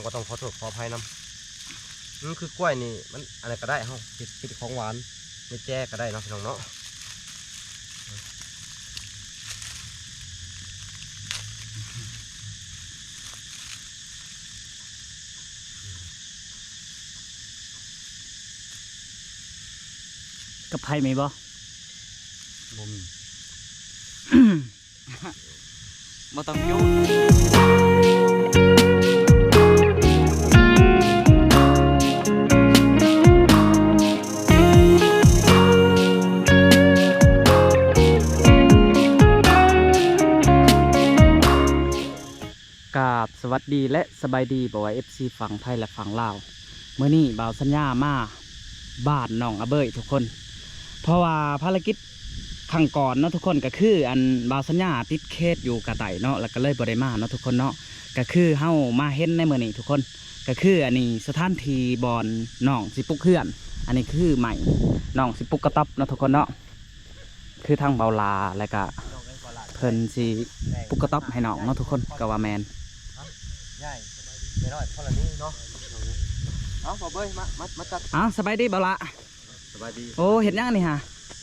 ກໍຕ້ອງຂໍໂທດຂໍອະໄພນຳ. ອືມ ຄືກ້ວຍນີ້ມັນອັນນັ້ນກໍໄດ້ ເຮົາເຮັດ ເຮັດຂອງຫວານໃນແຈກໍໄດ້ເນາະ ພີ່ນ້ອງເນາະ. ກັບໄຜມີບໍ່? ບໍ່ມີ. ບໍ່ຕ້ອງຈຸ. ກາບສະຫວັດດີ ແລະ ສະບາຍດີ ບໍ່ວ່າ ເອັຟຊີ ຝັ່ງໄທ ແລະ ຝັ່ງລາວ. ມື້ນີ້ບ່າວສັນຍາມາບ້ານໜອງອະເບີຍທຸກຄົນ ເພາະວ່າພາລະກິດຄັ້ງກ່ອນເນາະທຸກຄົນ ກໍຄືອັນບ່າວສັນຍາຕິດເຄສຢູ່ກາໄຕເນາະ ແລ້ວກໍເລີຍບໍ່ໄດ້ມາເນາະທຸກຄົນເນາະ. ກໍຄືເຮົາມາເຫັນໃນມື້ນີ້ທຸກຄົນ ກໍຄືອັນນີ້ສະຖານທີ່ບ່ອນນ້ອງຊິປຸກເຮືອນ. ອັນນີ້ຄືໄມ້ ນ້ອງຊິປຸກກະຕ໊ອບເນາະທຸກຄົນເນາະ. ຄືທາງເບົາຫຼ້າ ແລ້ວກະເພິ່ນຊິປຸກກະຕ໊ອບໃຫ້ນ້ອງເນາະທຸກຄົນ ກໍວ່າແມ່ນ. ຍາຍ ແມ່ນ້ອຍທໍລະນີເນາະ. ເອົາ ພໍ່ເບີຍ ມາ ມາ ມາຈັດ. ເອົາ ສະບາຍດີເບົາຫຼ້າ. ສະບາຍດີ. ໂອ້ ເຮັດຫຍັງນີ້ຫາ?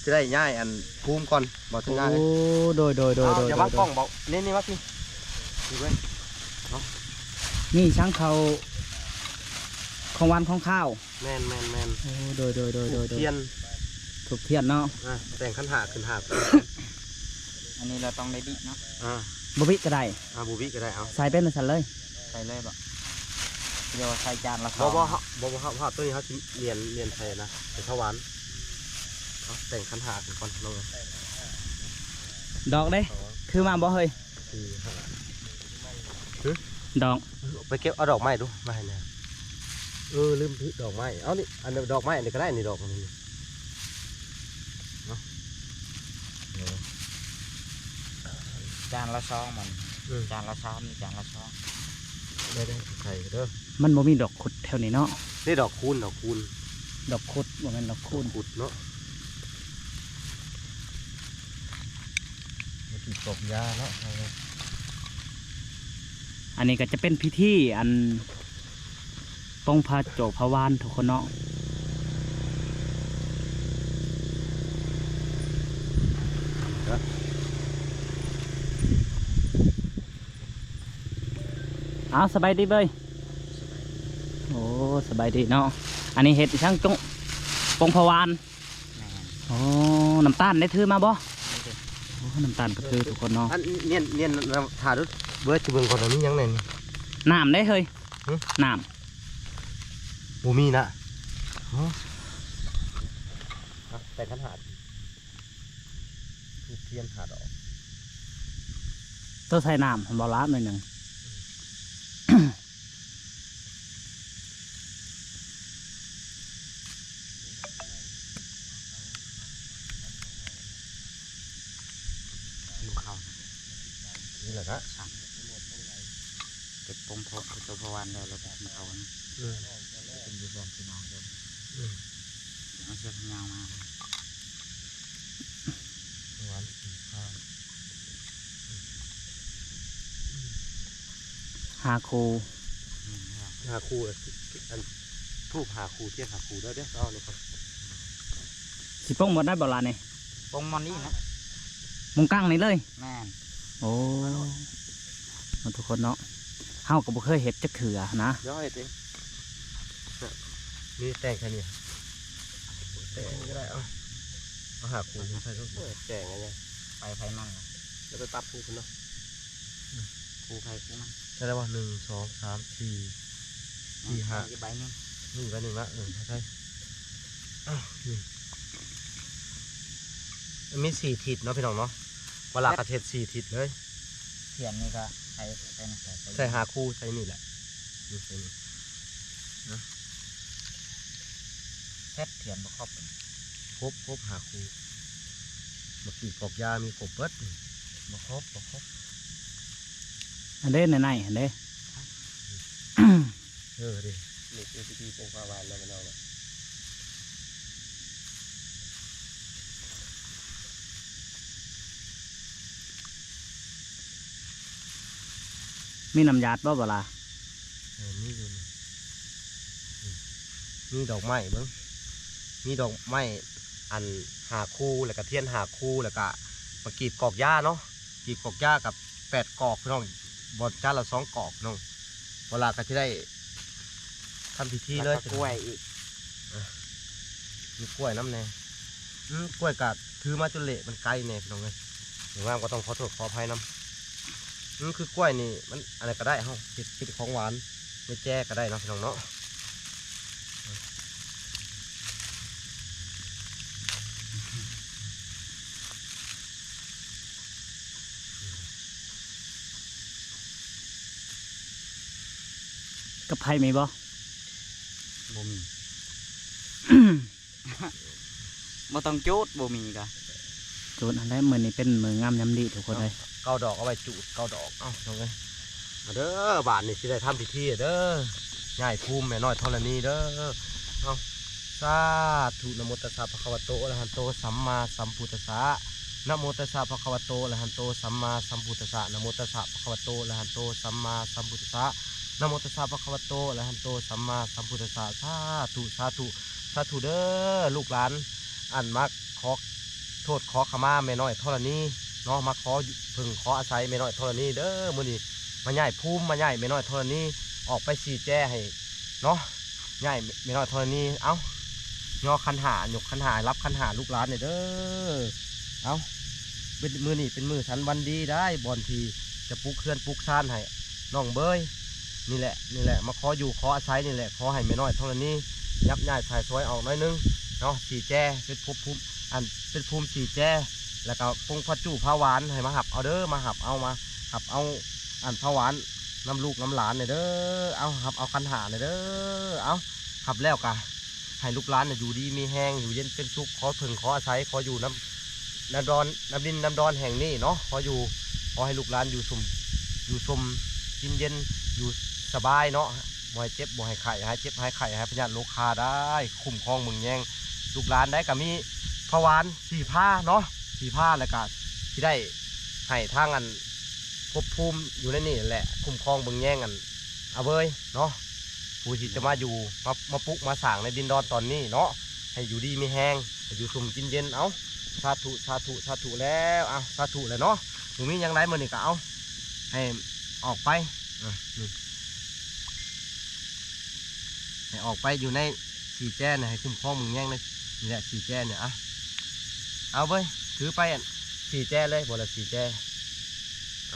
ຊິໄດ້ຍ້າຍອັນພູມກ່ອນ ບໍ່ທັນຍ້າຍ. ໂອ້ ໂດຍ ໂດຍ ໂດຍ ເອົາ ໂດຍ ຢ່າວາງກ້ອງເບົາ ນີ້ ນີ້ມາພີ້ ນີ້ເບິ່ງເນາະ. ນີ້ຊ່າງເຂົາ ຂອງຫວານຂອງຄາວ. ແມ່ນໆໆ. ໂອ້ ໂດຍໆໆໆໆ. ທູບທຽນ ທູບທຽນເນາະ. ອ່າ ແຕ່ງຂັນຫ້າຂຶ້ນຫ້າ. ອັນນີ້ລາວຕ້ອງໄດ້ບິເນາະ. ອ່າ ບໍ່ບິກໍໄດ້. ອ່າ ບໍ່ບິກໍໄດ້. ເອົາ ໃສ່ເປັນຊັ້ນເລີຍ. ໃສ່ເລີຍບໍ່? ເຈົ້າວ່າໃສ່ຈານລະສອງ. ບໍ່ ບໍ່ ເຮົາ ບໍ່ ບໍ່ ເຮົາ ເຮົາ ໂຕນີ້ເຮົາຊິລຽນ ລຽນໃສ່ນະ ໃສ່ເຂົ້າຫວານ. ເອົາ ແຕ່ງຂັນຫ້າຂຶ້ນກ່ອນນ້ອງເອີຍ. ດອກເດ້ ຖືມາບໍ່ເຮີ້ຍ? ສີ່ ຫ້າ ຫຶ? ດອກ ໄປເກັບເອົາດອກໄມ້ດູ ມາໃຫ້ແດ່. ເອີ ລືມຖືດອກໄມ້. ເອົານີ້ ອັນດອກໄມ້ອັນນີ້ກໍໄດ້ນີ້ ດອກນີ້ເນາະ. ຈານລະສອງມັນ. ອືມ ຈານລະສາມ ນີ້ຈານລະສອງ. ໄດ້ໆ ໃສ່ເດີ. ມັນບໍ່ມີດອກຄຸດແຖວນີ້ເນາະ. ນີ້ດອກຄູນ ດອກຄູນ. ດອກຄຸດ ບໍ່ແມ່ນດອກຄູນ. ດອກຄຸດເນາະ. ມາກິນກອກຢາເນາະ. ອັນນີ້ກໍຈະເປັນພິທີອັນປົງພະໂຈພະວານທຸກຄົນເນາະ. ເອົາ ສະບາຍດີເບີຍ. ໂອ້ ສະບາຍດີເນາະ. ອັນນີ້ເຮັດອີ່ຫຍັງ? ຈົງ ປົງພະວານ. ແມ່ນ. ໂອ້ ນ້ຳຕານໄດ້ຖືມາບໍ່? ນີ້ເດ້. ໂອ້ ນ້ຳຕານກໍຖືທຸກຄົນເນາະ. ອັນ ນຽນ ນຽນ ຖ້າດູເບີຍ ຊິເບິ່ງກ່ອນວ່າມີຫຍັງແດ່ນີ້. ນ້ຳເດ້ເຮີ້ຍ. ຫຶ? ນ້ຳ ບໍ່ມີນະ. ໂອ້ ແຕ່ງຂັນຫ້າ ທູບທຽນຫ້າດອກ. ໂຕໃສ່ນ້ຳຫັ້ນບໍ່ລະ ໜ້ອຍໜຶ່ງ. ຫິວເຂົ້າ. ນີ້ແຫຼະນະ ເກັບປົງພະ ເຈົ້າພະວານແລ້ວ ແລ້ວກໍກິນເຂົ້ານະ. ເອີ ກິນຢູ່ພ້ອມພີ່ນ້ອງເດີ. ເອີ ເອົາເສື້ອແຂນຍາວມາ. ຫວານ ຫ້າຄູ່. ຫ້າຄູ່ ອັນ ທູບຫ້າຄູ່ ທຽນຫ້າຄູ່ເດີ. ເອົານີ້ກ່ອນ. ຊິປົງບ່ອນໃດບໍ່ລະນີ້? ປົງບ່ອນນີ້ນະ. ໝ່ອງກາງນີ້ເລີຍ? ແມ່ນ. ໂອ້ ເນາະທຸກຄົນເນາະ. ເຮົາກໍບໍ່ເຄີຍເຮັດຈັກເທື່ອນະ. ດຽວເຮັດເອງ. ນີ້ແຕ່ງແຄ່ນີ້ ແຕ່ງກໍໄດ້. ເອົາ ເອົາຫ້າຄູ່ໃສ່. ເອີ ແຕ່ງອັນນີ້ ໄປໃຜມັນ. ແລ້ວໄປປັບຄູ່ເພິ່ນເນາະ. ຄູ່ໃຜຄູ່ມັນ. ໃສ່ແລ້ວບໍ່? ໜຶ່ງ ສອງ ສາມ ສີ່ ສີ່ ຫ້າ. ອີກໃບໜຶ່ງ. ນີ້ໃບໜຶ່ງລະ. ເອີ ໃສ່. ມັນມີສີ່ທິດເນາະ ພີ່ນ້ອງເນາະ. ເວລາກໍເຮັດສີ່ທິດເລີຍ. ທຽນນີ້ກໍໃສ່ ໃສ່ ໃສ່ຫ້າຄູ່ ໃສ່ນີ້ແຫຼະ. ນີ້ໃສ່ນີ້ນະ. ເຮັດທຽນບໍ່ຄົບ. ຄົບ ຄົບຫ້າຄູ່. ໝາກກີ່ກອກຢາມີຄົບເບິດ. ບໍ່ຄົບ ບໍ່ຄົບ. ອັນເດ້ ໃນໆ ອັນເດ້. ເອີ ເດ້ ນີ້ຄືພິທີປົງພະວານນະ ພີ່ນ້ອງເນາະ. ມີນ້ຳຢາດບໍ່ ບໍ່ລະ? ເອີ ມີຢູ່ນີ້. ມີດອກໄມ້ເບິ່ງ ມີດອກໄມ້ອັນຫ້າຄູ່ ແລ້ວກະທຽນຫ້າຄູ່ ແລ້ວກະມາກີບກອກຢາເນາະ ກີບກອກຢາກັບແປດກອກ ພີ່ນ້ອງ ບ່ອນຈານລະສອງກອກ ພີ່ນ້ອງ ເວລາກໍຊິໄດ້ທຳພິທີເລີຍ ແລ້ວກໍກ້ວຍອີກ ອ່ະ ມີກ້ວຍນຳແດ່ ອື ກ້ວຍກະຖືມາຈົນເລະ ມັນໄກແດ່ ພີ່ນ້ອງເອີຍ ຫຍັງວ່າກໍຕ້ອງຂໍໂທດຂໍອະໄພນຳ ອື ຄືກ້ວຍນີ້ ມັນອັນໃດກໍໄດ້ ເຮົາເຮັດເປັນຂອງຫວານ ໃນແຈກໍໄດ້ເນາະ ພີ່ນ້ອງເນາະ ກັບໄຟມີບໍ່? ບໍ່ມີ ບໍ່ຕ້ອງຈູດ ບໍ່ມີກະຈູດຫັ້ນແຫຼະ ມື້ນີ້ເປັນມື້ງາມຍາມດີທຸກຄົນເອີຍ ເກົ້າດອກ ເອົາໄວ້ຈູດເກົ້າດອກ ເອົ້າ ພີ່ນ້ອງເອີຍ ມາເດີ ບາດນີ້ຊິໄດ້ທຳພິທີເດີ ຍ້າຍພູມແມ່ນ້ອຍທໍລະນີເດີ ເອົ້າ ສາທຸ ນະໂມຕັດສະ ພະຄະວະໂຕ ອະລະຫະໂຕ ສຳມາສຳພຸດທັດສະ ນະໂມຕັດສະ ພະຄະວະໂຕ ອະລະຫະໂຕ ສຳມາສຳພຸດທັດສະ ນະໂມຕັດສະ ພະຄະວະໂຕ ອະລະຫະໂຕ ສຳມາສຳພຸດທັດສະ ນະໂມຕັດສະ ພະຄະວະໂຕ ອະລະຫະໂຕ ສຳມາສຳພຸດທັດສະ ສາທຸ ສາທຸ ສາທຸເດີ ລູກຫຼານ ອັນມາຂໍໂທດຂໍຂະມາແມ່ນ້ອຍທໍລະນີເນາະ ມາຂໍເພິ່ງຂໍອາໄສແມ່ນ້ອຍທໍລະນີເດີ ມື້ນີ້ມາຍ້າຍພູມ ມາຍ້າຍແມ່ນ້ອຍທໍລະນີອອກໄປຊີ້ແຈງໃຫ້ເນາະ ຍ້າຍແມ່ນ້ອຍທໍລະນີ ເອົ້າ ຍໍຂັນຫ້າ ຍົກຂັນຫ້າ ຮັບຂັນຫ້າລູກຫຼານແດ່ເດີ ເອົ້າ ເປັນ ມື້ນີ້ເປັນມື້ສັນວັນດີໄດ໋ ບ່ອນທີ່ຈະປຸກເຮືອນປຸກຊານໃຫ້ນ້ອງເບີຍ ນີ້ແຫຼະ ນີ້ແຫຼະ ມາຂໍຢູ່ຂໍອາໄສນີ້ແຫຼະ ຂໍໃຫ້ແມ່ນ້ອຍທໍລະນີ ຍັບຍ້າຍສາຍສວຍອອກໜ້ອຍໜຶ່ງເນາະ ຊີ້ແຈງ ເປັນພູມ ອັນ ເປັນພູມຊີ້ແຈງ ແລ້ວກໍປົງພະຈູພະຫວານ ໃຫ້ມາຮັບເອົາເດີ ມາຮັບເອົາ ມາຮັບເອົາ ອັນ ພະຫວານນຳລູກນຳຫຼານແດ່ເດີ ເອົາ ຮັບເອົາຂັນຫ້າແດ່ເດີ ເອົາ ຮັບແລ້ວກໍໃຫ້ລູກຫຼານຢູ່ດີມີແຮງ ຢູ່ເຢັນເປັນສຸກ ຂໍເພິ່ງຂໍອາໄສ ຂໍຢູ່ນຳ ນຳດອນ ນຳດິນນຳດອນແຫ່ງນີ້ເນາະ ຂໍຢູ່ ຂໍໃຫ້ລູກຫຼານຢູ່ຊຸ່ມ ຢູ່ຊົມກິນເຢັນ ຢູ່ສະບາຍເນາະ ບໍ່ໃຫ້ເຈັບ ບໍ່ໃຫ້ໄຂ້ ຫາຍເຈັບຫາຍໄຂ້ ຫາຍພະຍາດໂລຄາໄດ້ ຄຸ້ມຄອງເບິ່ງແຍງລູກຫຼານໄດ້ ກໍມີພະຫວານສີພາເນາະ ສີພາ ແລ້ວກໍຊິໄດ້ໃຫ້ທາງອັນ ພົບພູມຢູ່ໃນນີ້ແຫຼະ ຄຸ້ມຄອງເບິ່ງແຍງອັນ ອາເວີຍເນາະ ຜູ້ທີ່ຈະມາຢູ່ ມາ ມາປຸກມາສ້າງໃນດິນດອນຕອນນີ້ເນາະ ໃຫ້ຢູ່ດີມີແຮງ ໃຫ້ຢູ່ຊຸ່ມກິນເຢັນ ເອົ້າ ສາທຸ ສາທຸ ສາທຸແລ້ວ ເອົ້າ ສາທຸແລ້ວເນາະ ບໍ່ມີຫຍັງໃດ ມື້ນີ້ກໍເອົາ ໃຫ້ອອກໄປ ອ່ະ ໃຫ້ອອກໄປຢູ່ໃນສີ່ແຈນະ ໃຫ້ຄຸ້ມຄອງເບິ່ງແຍງໃນນີ້ແຫຼະ ສີ່ແຈນະ ອ່ະ ເອົາເວີຍ ຖືໄປອັນສີ່ແຈເລີຍ ບ່ອນລະສີ່ແຈ ອ່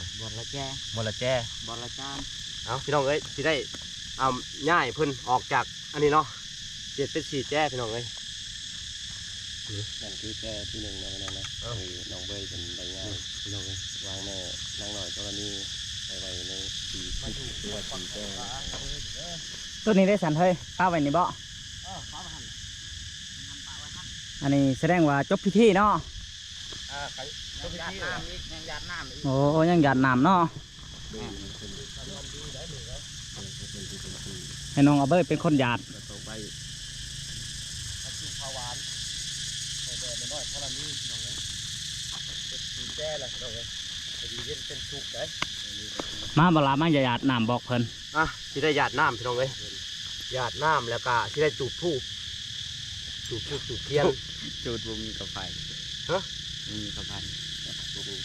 ະ ບ່ອນລະແຈ ບ່ອນລະແຈ ບ່ອນລະຈານ ເອົາ ພີ່ນ້ອງເອີຍ ຊິໄດ້ ອ່າ ຍ້າຍເພິ່ນອອກຈາກອັນນີ້ເນາະ ເຮັດເປັນສີ່ແຈ ພີ່ນ້ອງເອີຍ ນັ້ນຄືແຈທີໜຶ່ງເນາະ ພີ່ນ້ອງເນາະ ເອີ ນ້ອງເບີຍເພິ່ນໄດ້ຍ້າຍ ພີ່ນ້ອງເອີຍ ວາງແມ່ນາງນ້ອຍທໍລະນີໄປໄວ້ໃນທີ່ ມາຢູ່ ທີ່ວ່າສີ່ແຈ ໂຕນີ້ໄດ້ສັນເຮີຍ ປະໄວ້ນີ້ບໍ? ເອີ ປະໄວ້ຫັ້ນແຫຼະ ອັນນີ້ສະແດງວ່າຈົບພິທີເນາະ ອ່າ ຍັງຢາດນ້ຳອີກ ຍັງຢາດນ້ຳອີກ ໂອ້ ຍັງຢາດນ້ຳເນາະ ແມ່ນ ໃຫ້ນ້ອງອາເບີຍເປັນຄົນຢາດ ຕໍ່ໄປ ພະຈຸພະຫວານ ໃຫ້ແດ່ແມ່ນ້ອຍທໍລະນີ ພີ່ນ້ອງເອີຍ ເປັນສີແຈລະ ພີ່ນ້ອງເອີຍ ໃຫ້ຢູ່ເຢັນເປັນສຸກໄດ໋ ມາບໍ່ລະ ມາຢາດນ້ຳບອກເພິ່ນ ອ່ະ ຊິໄດ້ຢາດນ້ຳ ພີ່ນ້ອງເອີຍ ຢາດນ້ຳ ແລ້ວກະຊິໄດ້ຈູດທູບ ຈູດທູບຈູດທຽນ ຈູດບໍ່ມີກະໄຟ ຮະ ບໍ່ມີກະໄຟ ບໍ່ມີ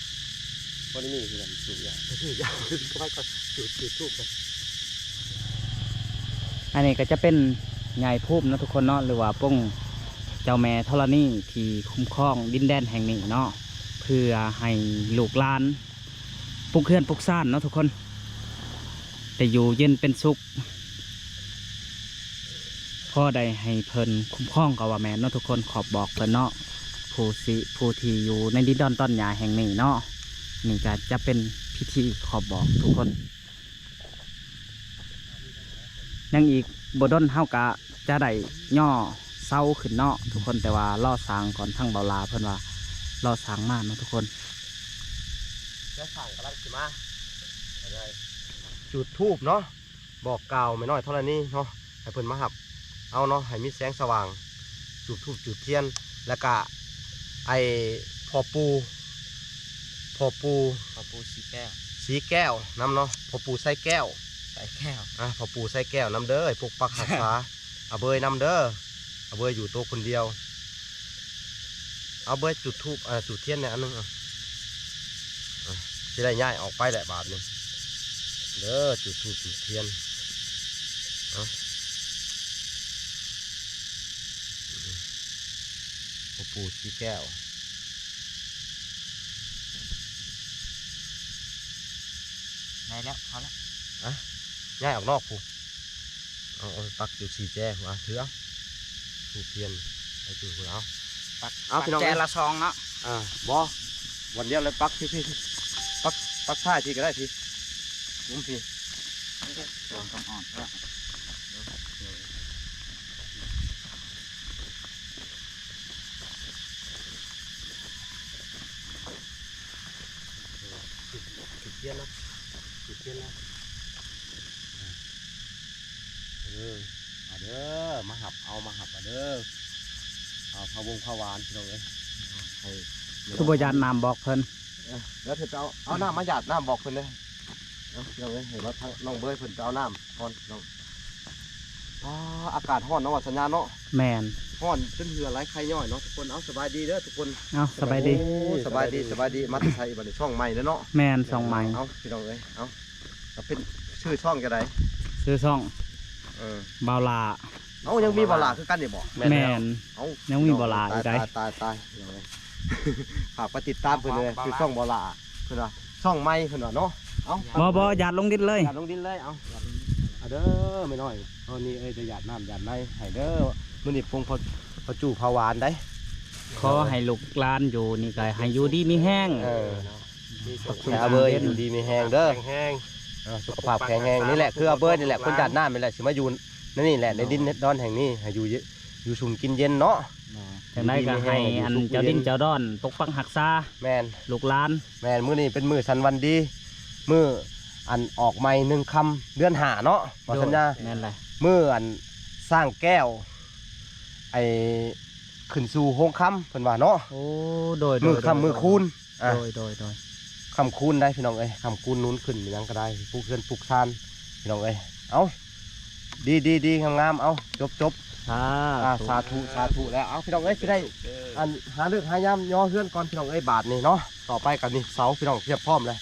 ບໍ່ໄດ້ມີຄືກັນ ຈູດຢາດ ຈູດຢາດ ໄປກ່ອນ ຈູດ ຈູດທູບກ່ອນ ອັນນີ້ກໍຈະເປັນຍາຍພູມເນາະທຸກຄົນເນາະ ຫຼືວ່າປົງເຈົ້າແມ່ທໍລະນີທີ່ຄຸ້ມຄອງດິນແດນແຫ່ງນີ້ເນາະ ເພື່ອໃຫ້ລູກຫຼານ ປຸກເຮືອນປຸກຊານເນາະທຸກຄົນ ໄດ້ຢູ່ເຢັນເປັນສຸກ ພໍໄດ້ໃຫ້ເພິ່ນຄຸ້ມຄອງກໍວ່າແມ່ນເນາະທຸກຄົນ ຂອບບອກເພິ່ນເນາະ ຜູ້ຊິ ຜູ້ທີ່ຢູ່ໃນດິນດອນຕອນຫຍ້າແຫ່ງນີ້ເນາະ ນີ້ກໍຈະເປັນພິທີຂອບບອກທຸກຄົນ ຍັງອີກບໍ່ດົນເຮົາກະຈະໄດ້ຍໍເສົາຂຶ້ນເນາະທຸກຄົນ ແຕ່ວ່າລໍສ້າງກ່ອນ ທາງເບົາຫຼ້າເພິ່ນວ່າລໍສ້າງມາເນາະທຸກຄົນ ເຈົ້າຊ່າງກຳລັງຊິມາ ຈູດທູບເນາະ ບອກກ່າວແມ່ນ້ອຍທໍລະນີເນາະ ໃຫ້ເພິ່ນມາຮັບເອົາເນາະ ໃຫ້ມີແສງສະຫວ່າງ ຈູດທູບຈູດທຽນ ແລ້ວກະ ໄອ້ ພໍ່ປູ່ ພໍ່ປູ່ ພໍ່ປູ່ສີແກ້ວ ສີແກ້ວນຳເນາະ ພໍ່ປູ່ໄຊແກ້ວ ໄຊແກ້ວ ອ່າ ພໍ່ປູ່ໄຊແກ້ວນຳເດີ ໃຫ້ປົກປັກຮັກສາ ອາເບີຍນຳເດີ ອາເບີຍຢູ່ໂຕຄົນດຽວ. ເອົາເບີຍຈຸດທູບ ອ່າ ຈູດທຽນແດ່ອັນໜຶ່ງ ອ່ະ ອ່ະ ຊິໄດ້ຍ້າຍອອກໄປແຫຼະບາດນີ້ເດີ ຈູດທູບຈູດທຽນ ເອົາ ພໍ່ປູ່ສີແກ້ວ ໄດ້ແລ້ວ ພໍແລ້ວ ອ່ະ ຍ້າຍອອກນອກພຸ້ນ. ເອົາ ເອົາ ປັກຢູ່ສີ່ແຈ ວ່າ ຖືເອົາ ທູບທຽນໄປຈຸດພຸ້ນ ເອົາ ປັກ ເອົາ ປັກ ພີ່ນ້ອງ ແຈ ເອີຍ ລະສອງເນາະ ອ່າ ບໍ່ ບ່ອນດຽວເລີຍ ປັກ ພີ່ ພີ່ ປັກ ປັກທ້າຍ ພີ່ກໍໄດ້ ພີ່ ມຸມ ພີ່ ເອີ ເອີ ເອີ ຕ້ອງອ່ອນແລ້ວ ຈູດທຽນເນາະ ຈູດທຽນເນາະ ເອີ ເອົາເດີ ມາຮັບເອົາ ມາຮັບເອົາເດີ ເອົາພາວົງພາຫວານ ພີ່ນ້ອງເອີຍ ໃຫ້ ຄືບໍ່ຢາດນ້ຳບອກເພິ່ນ ເອີ ດຽວເພິ່ນໄປເອົາ ເອົານ້ຳມາຢາດນ້ຳບອກເພິ່ນເດີ ເອົາ ພີ່ນ້ອງເອີຍ ໃຫ້ວ່າທາງນ້ອງເບີຍເພິ່ນໄປເອົານ້ຳກ່ອນ ພີ່ນ້ອງ. ອ່າ ອາກາດຮ້ອນເນາະ ວ່າສັນຍາເນາະ ແມ່ນ ຮ້ອນຈົນເຫື່ອໄຫຼໄຄຍ້ອຍເນາະທຸກຄົນ. ເອົາ ສະບາຍດີເດີທຸກຄົນ ເອົາ ສະບາຍດີ ໂອ້ ສະບາຍດີ ສະບາຍດີ ສະບາຍດີ ມາແຕ່ໃສບັດນີ້ ຊ່ອງໃໝ່ເນາະ ແມ່ນ ຊ່ອງໃໝ່ ເອົາ ພີ່ນ້ອງເອີຍ ເອົາ ກໍເປັນ ຊື່ຊ່ອງຈັ່ງໃດ? ຊື່ຊ່ອງ ເອີ ບ່າວຫຼ້າ ເອົ້າ ຍັງມີບ່າວຫຼ້າຄືກັນນີ້ບໍ? ແມ່ນ ເອົ້າ ຍັງມີບ່າວຫຼ້າອີກໃດ໋ ຕາຍ ຕາຍ ຕາຍ ພີ່ນ້ອງເອີຍ ຝາກໄປຕິດຕາມເພິ່ນເດີ ຊື່ຊ່ອງບ່າວຫຼ້າ ເພິ່ນວ່າຊ່ອງໃໝ່ ເພິ່ນວ່າເນາະ ເອົ້າ ບໍ່ ບໍ່ ຢາດລົງດິນເລີຍ ຢາດລົງດິນເລີຍ ເອົາ ເອົາເດີ ແມ່ນ້ອຍ ເອົານີ້ເອີຍ ຈະຢາດນ້ຳຢາດໃນໃຫ້ເດີ ມື້ນີ້ພົງພໍ່ ພໍ່ຈູ່ພາຫວານໃດ໋ ຂໍໃຫ້ລູກຫຼານຢູ່ນີ້ກໍໃຫ້ຢູ່ດີມີແຮງ ເອີ ໃຫ້ອາເບີຍຢູ່ດີມີແຮງເດີ ແຂງແຮງ ເອີ ສຸຂະພາບແຂງແຮງ ນີ້ແຫຼະ ຄືອາເບີຍນີ້ແຫຼະ ຄົນຢາດນ້ຳນີ້ແຫຼະ ຊິມາຢູ່ໃນນີ້ແຫຼະ ໃນດິນເຮັດດອນແຫ່ງນີ້ ໃຫ້ຢູ່ ຢູ່ຊຸ່ມກິນເຢັນເນາະ ຈັ່ງໃດກໍໃຫ້ອັນເຈົ້າດິນເຈົ້າດອນປົກປັກຮັກສາ ແມ່ນ ລູກຫຼານ ແມ່ນ ມື້ນີ້ເປັນມື້ສັນວັນດີ ມື້ອັນອອກໃໝ່ໜຶ່ງຄ່ຳເດືອນຫ້າເນາະ ບໍ່ສັນຍາ ແມ່ນແຫຼະ ມື້ອັນຊ້າງແກ້ວ ໄອ້ ຂຶ້ນສູ່ໂຮງຄຳ ເພິ່ນວ່າເນາະ ໂອ້ ໂດຍ ມື້ຄ່ຳມື້ຄູນ ອ່າ ໂດຍ ໂດຍ ໂດຍ ຄ່ຳຄູນໄດ໋ ພີ່ນ້ອງເອີຍ ຄ່ຳຄູນນູນຂຶ້ນຫຍັງກໍໄດ້ ປຸກເຮືອນປຸກຊານ ພີ່ນ້ອງເອີຍ ເອົາ ດີ ດີ ດີ ງາມໆ ເອົາ ຈົບ ຈົບ ສາ ອ່າ ທຸ ສາທຸ ສາທຸແລ້ວ ເອົາ ພີ່ນ້ອງເອີຍ ຊິໄດ້ ເອີ ອັນ ຫາເລີກຫາຍາມຍໍເຮືອນກ່ອນ ພີ່ນ້ອງເອີຍ ບາດນີ້ເນາະ ຕໍ່ໄປກໍນີ້ເສົາ ພີ່ນ້ອງ ຕຽມພ້ອມແລ້ວ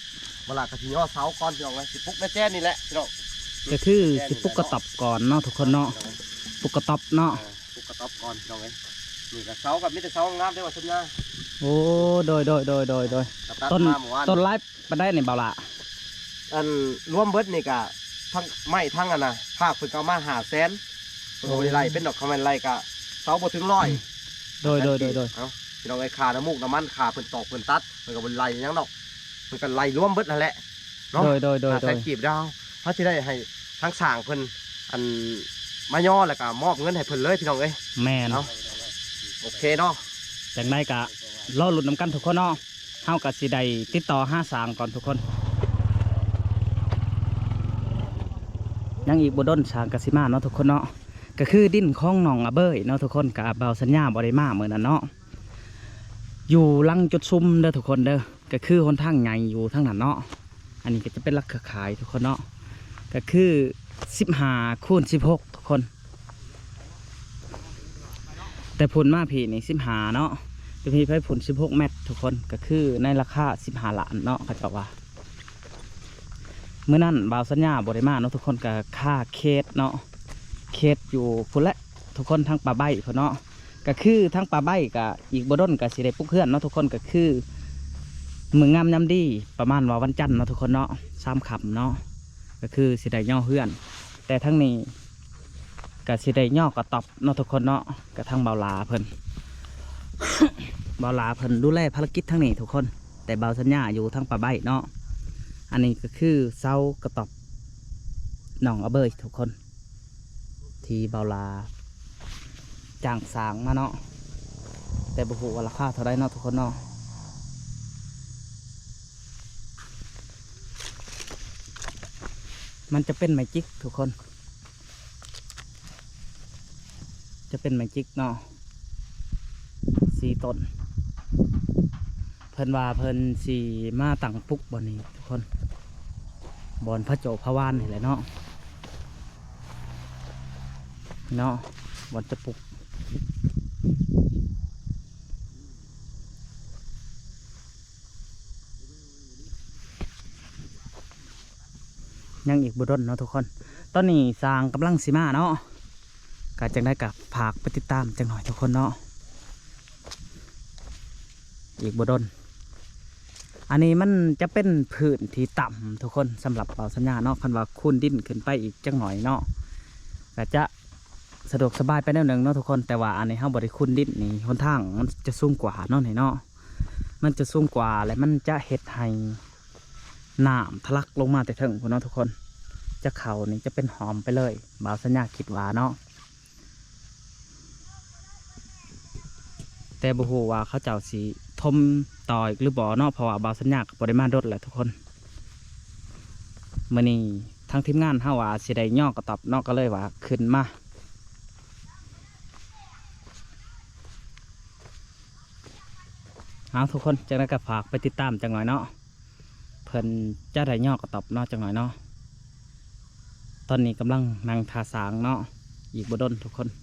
ບັດລະກໍຊິຍໍເສົາກ່ອນ ພີ່ນ້ອງເອີຍ ຊິປຸກໃນແຈນີ້ແຫຼະ ພີ່ນ້ອງ ກໍຄືຊິປຸກກະຕ໊ອບກ່ອນເນາະ ທຸກຄົນເນາະ ປຸກກະຕ໊ອບເນາະ ອ່າ ປຸກກະຕ໊ອບກ່ອນ ພີ່ນ້ອງເອີຍ ນີ້ກໍເສົາກໍມີແຕ່ເສົາງາມເດ້ວ່າສັນຍາ ໂອ້ ໂດຍ ໂດຍ ຕົ້ນ ຕົ້ນຫຼາຍປານໃດນີ້ບ່າວຫຼ້າ? ອັນລວມເບິດນີ້ກະທັງໄມ້ທັງອັນນະ ພາກເພິ່ນກໍເອົາມາຫ້າແສນ ເພິ່ນກໍບໍ່ໄດ້ໄລ່ເປັນດອກ ຄັນແມ່ນໄລ່ກະເສົາບໍ່ເຖິງຮ້ອຍ ໂດຍ ໂດຍ ໂດຍ ໂດຍ ເອົ້າ ພີ່ນ້ອງເອີຍ ຄ່ານ້ຳມູກນ້ຳມັນ ຄ່າເພິ່ນຕອກເພິ່ນຕັດ ເພິ່ນກໍບໍ່ໄລ່ຫຍັງດອກ ເພິ່ນກໍໄລ່ລວມເບິດຫັ້ນແຫຼະ ເນາະ ໂດຍ ໂດຍ ໂດຍ ຫ້າແສນ ໂດຍ ກີບດາວ ເຮົາຊິໄດ້ໃຫ້ທາງຊ່າງເພິ່ນ ອັນ ມາຍໍ ແລ້ວກໍມອບເງິນໃຫ້ເພິ່ນເລີຍ ພີ່ນ້ອງເອີຍ ແມ່ນ ເອົາ ໂອເຄເນາະ ຈັ່ງໃດກໍລໍລຸ້ນນຳກັນທຸກຄົນເນາະ ເຮົາກໍຊິໄດ້ຕິດຕໍ່ຫາຊ່າງກ່ອນທຸກຄົນ ຍັງອີກບໍ່ດົນຊ່າງກໍຊິມາເນາະທຸກຄົນເນາະ ກໍຄືດິນຂອງນ້ອງອາເບີຍເນາະທຸກຄົນ ກໍບ່າວສັນຍາບໍ່ໄດ້ມາມື້ນັ້ນເນາະ ຢູ່ຫຼັງຈຸດຊຸມເດີທຸກຄົນເດີ ກໍຄືຫົນທາງໃຫຍ່ຢູ່ທາງນັ້ນເນາະ ອັນນີ້ກໍຈະເປັນຫຼັກເຄືອຂ່າຍທຸກຄົນເນາະ ກໍຄືສິບຫ້າຄູນສິບຫົກທຸກຄົນ ແຕ່ພຸ້ນມາພີ້ນີ້ສິບຫ້າເນາະ ແຕ່ພີ້ໄປພຸ້ນສິບຫົກແມັດທຸກຄົນ ກໍຄືໃນລາຄາສິບຫ້າລ້ານເນາະ ເຂົາເຈົ້າວ່າ ມື້ນັ້ນບ່າວສັນຍາບໍ່ໄດ້ມາເນາະທຸກຄົນ ກໍຄາເຂດເນາະ ເຂດຢູ່ພຸ້ນແຫຼະທຸກຄົນ ທາງປ່າໄມ້ພຸ້ນເນາະ ກໍຄືທາງປ່າໄມ້ກໍອີກບໍ່ດົນກໍຊິໄດ້ປຸກເຮືອນເນາະທຸກຄົນ ກໍຄືມື້ງາມຍາມດີ ປະມານວ່າວັນຈັນເນາະທຸກຄົນເນາະ ຊາມຄ່ຳເນາະ ກໍຄືຊິໄດ້ຍໍເຮືອນ ແຕ່ທາງນີ້ກໍຊິໄດ້ຍໍກະຕ໊ອບເນາະທຸກຄົນເນາະ ກະທາງບ່າວຫຼ້າເພິ່ນ ບ່າວຫຼ້າເພິ່ນດູແລພາລະກິດທາງນີ້ທຸກຄົນ ແຕ່ບ່າວສັນຍາຢູ່ທາງປ່າໄມ້ເນາະ ອັນນີ້ກໍຄືເສົາກະຕ໊ອບນ້ອງອາເບີຍທຸກຄົນ ທີ່ບ່າວຫຼ້າຈ້າງສ້າງມາເນາະ ແຕ່ບໍ່ຮູ້ວ່າລາຄາເທົ່າໃດເນາະທຸກຄົນເນາະ ມັນຈະເປັນໄມ້ຈິກທຸກຄົນ ຈະເປັນໄມ້ຈິກເນາະ ສີ່ຕົ້ນ ເພິ່ນວ່າເພິ່ນຊິມາຕັ້ງປຸກບ່ອນນີ້ທຸກຄົນ ບ່ອນພະໂຈພະວານນີ້ແຫຼະເນາະ ເນາະ ບ່ອນຈະປຸກ ຍັງອີກບໍ່ດົນເນາະທຸກຄົນ. ຕອນນີ້ຊ່າງກຳລັງຊິມາເນາະ ກະຈັ່ງໃດກະຝາກໄປຕິດຕາມຈັກໜ່ອຍທຸກຄົນເນາະ ອີກບໍ່ດົນ. ອັນນີ້ມັນຈະເປັນພື້ນທີ່ຕ່ຳທຸກຄົນ ສຳລັບບ່າວສັນຍາເນາະ. ຄັນວ່າຄູນດິນຂຶ້ນໄປອີກຈັກໜ່ອຍເນາະ ກະຈະສະດວກສະບາຍໄປແນວໜຶ່ງເນາະທຸກຄົນ. ແຕ່ວ່າອັນນີ້ເຮົາບໍ່ໄດ້ຄູນດິນນີ້ ຫົນທາງມັນຈະສູງກວ່າເນາະ ນີ້ເນາະ ມັນຈະສູງກວ່າ ແລະມັນຈະເຮັດໃຫ້ນ້ຳທະລັກລົງມາແຕ່ເທິງພຸ້ນເນາະທຸກຄົນ. ຈະເຂົ້ານີ້ຈະເປັນຫ້ອມໄປເລີຍ ບ່າວສັນຍາຄິດວ່າເນາະ. ແຕ່ບໍ່ຮູ້ວ່າເຂົາເຈົ້າຊິຖົມຕໍ່ອີກຫຼືບໍ່ເນາະ ເພາະວ່າບ່າວສັນຍາກໍບໍ່ໄດ້ມາດົນແລ້ວທຸກຄົນ. ມື້ນີ້ທາງທີມງານເຮົາວ່າຊິໄດ້ຍໍກະຕ໊ອບເນາະ ກໍເລີຍວ່າຂຶ້ນມາ. ເອົາທຸກຄົນ ຈັ່ງໃດກໍຝາກໄປຕິດຕາມຈັກໜ່ອຍເນາະ ເພິ່ນຈະໄດ້ຍໍກະຕ໊ອບເນາະ ຈັກໜ່ອຍເນາະ. ຕອນນີ້ກຳລັງນັ່ງທ່າສ້າງເນາະ ອີກບໍ່ດົນທຸກຄົນ